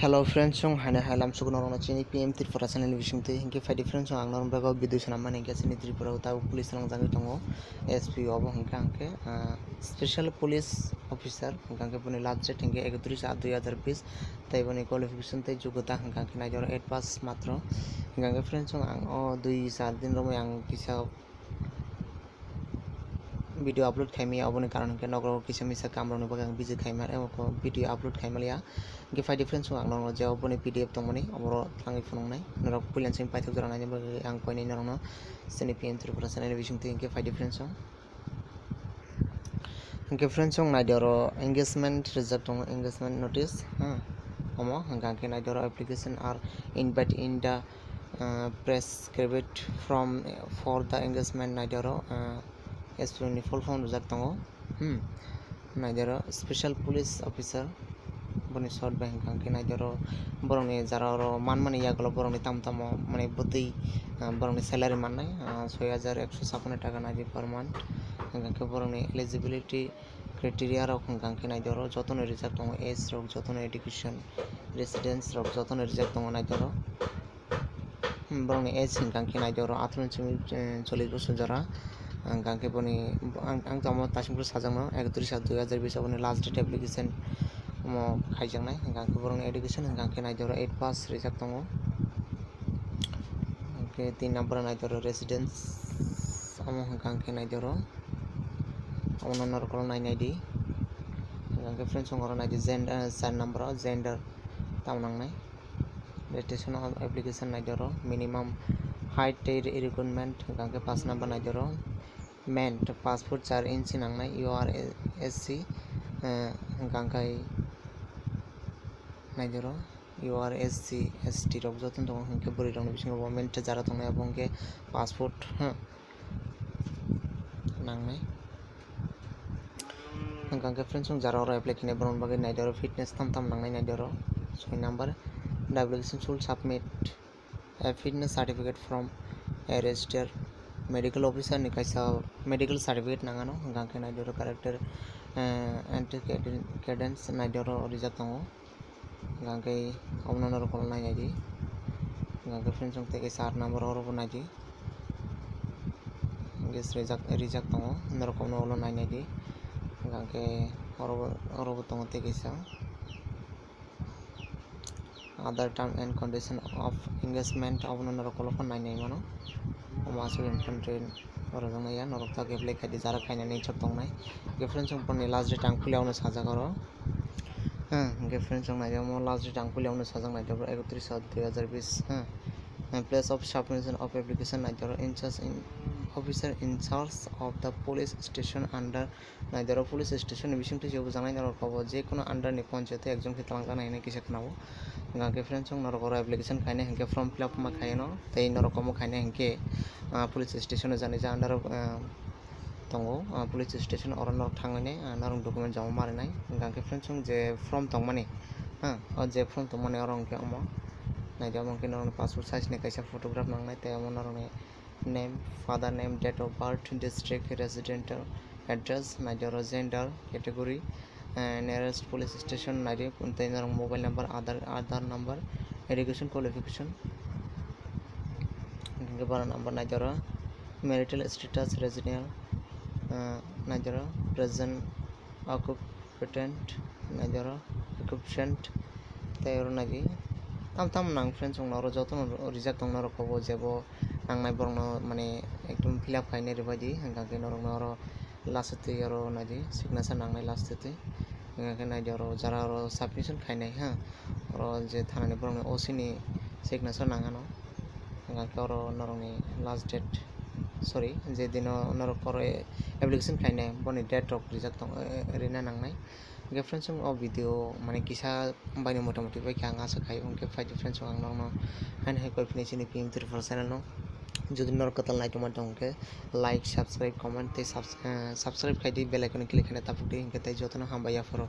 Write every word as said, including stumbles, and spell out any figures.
Hello friends, chwng haino hai lamsukno rokno chini P M Tripura channel ni bisingtwi. Hinkhe phaidi friends, chwng ang norok bagwi video swnam mani hinkhe chini Tripura o tabuk police rok jagwi tongo, S P O obo hinkhe ang khe, ah, special police officer, hinkhe boni last date hinkhe ekatris aat dui hazar bis, tei boni qualification tei jogota hinkhe naijoro eight pass matro. Hinkhe friends, chwng ang o dui char din romwi ang kisa video upload khaimaya, oboni karon hinkhe nogo kisa misa kam rokni bagwi ang busy khaimaya, abo video upload khaimaliya. Hinkhe phaidi friends, ang norokno je oboni P D F tongmani oboro thangwi phunuknai, norok puila simi paithak jora naina bagwi ang koinai norokno chini P M Tripura channel ni bisingtwi. Hinkhe phaidi friends, hinkhe friends, naidi oro engagement rijak tongo, engagement notice, ha, omo hinkhe naidi oro application are invite in the, uh, prescribed from, for the engagement naidi oro, uh, S P O ni full form rijak tongo. Hmm. Naidi oro special police officer, boni short bai hinkha khe naidi oro borokni jara oro manmani yagulo borokni tamo tamo mane bwtwi, ah, borokni salary mannai, ah, soi hajar ekso sapano taka naidi per month. Hinkha khe borokni eligibility criteria rok hinkha khe naidi oro jotono rijak tongo, age rok jotono, education, residence rok jotono rijak tongo naidi oro. Hmm, borokni age hinkha khe naidi oro atharo ni simi, eh, chollish bosor jora. Hinkha khe boni, ang, ang tamo taisingphuru sajakno ekatris aat dui hazar bis oboni last date application omo khaijaknai. Hinkha khe borokni education hinkha khe naidi oro eight pass rijak tongo. Hinkhe tin number naidi oro residence, omo hinkha khe naidi oro, omono norok nainai di. Hinkha khe friends, chwng oro naidi gender, eh, char number o gender tamo nangnai. Registration of application naidi oro minimum height tei requirement hinkha khe paanch number naidi oro men to paanch foot char inch nangnai, U R S C, eh, hinkha khe naidi oro U R S C, S T rok joto tongo, hinkhe bwrwi rokni bisingo bo men to jara tongnai, abo hinkhe paanch foot, ha, nangnai. Hinkha khe friends, chwng jara oro apply khainai borokni bagwi naidi oro fitness tam tam nangnai naidi oro. Soi number, the application should submit a fitness certificate from a registered medical officer ni kaisa medical certificate nangano. Hinkha khe naidi oro character, eh, and cadence naidi oro rijak tongo. Hinkha khe obono norok ulo nainai di. Hinkha khe friends, chwng tei kaisa aat number oro bo nai di. Hinkhe rijak, rijak tongo, norok obono ulo nainai di. Hinkha khe oro bo, oro bo tongo tei kaisa other term and condition of engagement, obono norok ulo phano nainai mano. Omo aswk important. Oro jang naiya norok tak apply khai di, jara khainani ichuk tongnai. Hinkhe friends, chwng boni last date ang puila ono sajak oro. Hmm, hinkhe friends, chwng naiya omo last date ang puila ono sajak naidi oro ekatris aat dui hazar bis. Hmm. And place of submission of application naidi oro in charge in, officer in charge of the police station under naidi oro police station ni bisingtwi se bujaknai norok kobo je kono under ni ponchayat ekjon khe twlangjaknai hinwi kisa khwnao. Hinkhe friends, chwng norok oro application khainai hinkhe form fill up ma khaino tei norok omo khainai hinkhe, ah, police station o jani ja under o, ah, tongo, ah, police station oro norok thangwi nai, ah, norok document joma ma rwnai. Hinkhe friends, chwng je form tongmani, ha, o je form tongmani oro hinkhe omo naidi, omo hinkhe norokni passport size ni kaisa photograph nangnai tei omo norokni name, father name, date of birth, district, residential address, naidi oro gender, category, eh, nearest police station naidi, tei norok mobile number, Aadhaar, Aadhaar number, education qualification, hinkhe bara number naidi oro, marital status, residential, eh, naidi oro, present occupant, naidi oro, occupant, tei oro naidi tam tam nang friends, chwng oro jotono rijak tong norok kobo jebo nangnai borokno mane ekdom fill up khainai rwbaidi, hinkha khe norokno oro last o twi oro naidi signature nangnai last o twi, hinkha khe naidi oro jara oro submission khainai ha, oro je thanani borokni O C ni signature nang ano, hinkha khe oro norokni last date, sorry, je dino norok oro application khainai boni date rok rijak tong, eh, rina nangnai. Hinkhe friends, chwng o video mane kisa baino motamoti bai khe ang asa khai, hinkhe phaidi friends, ang norokno haino hai koi philai chini P M Tripura channel no. Jodi norok kwtal naitongma tong khe like, subscribe, comment tei subs-, eh, subscribe khai di, bell icon click khaina tabuk di, hinkhe tei jotono hambai yaphoro.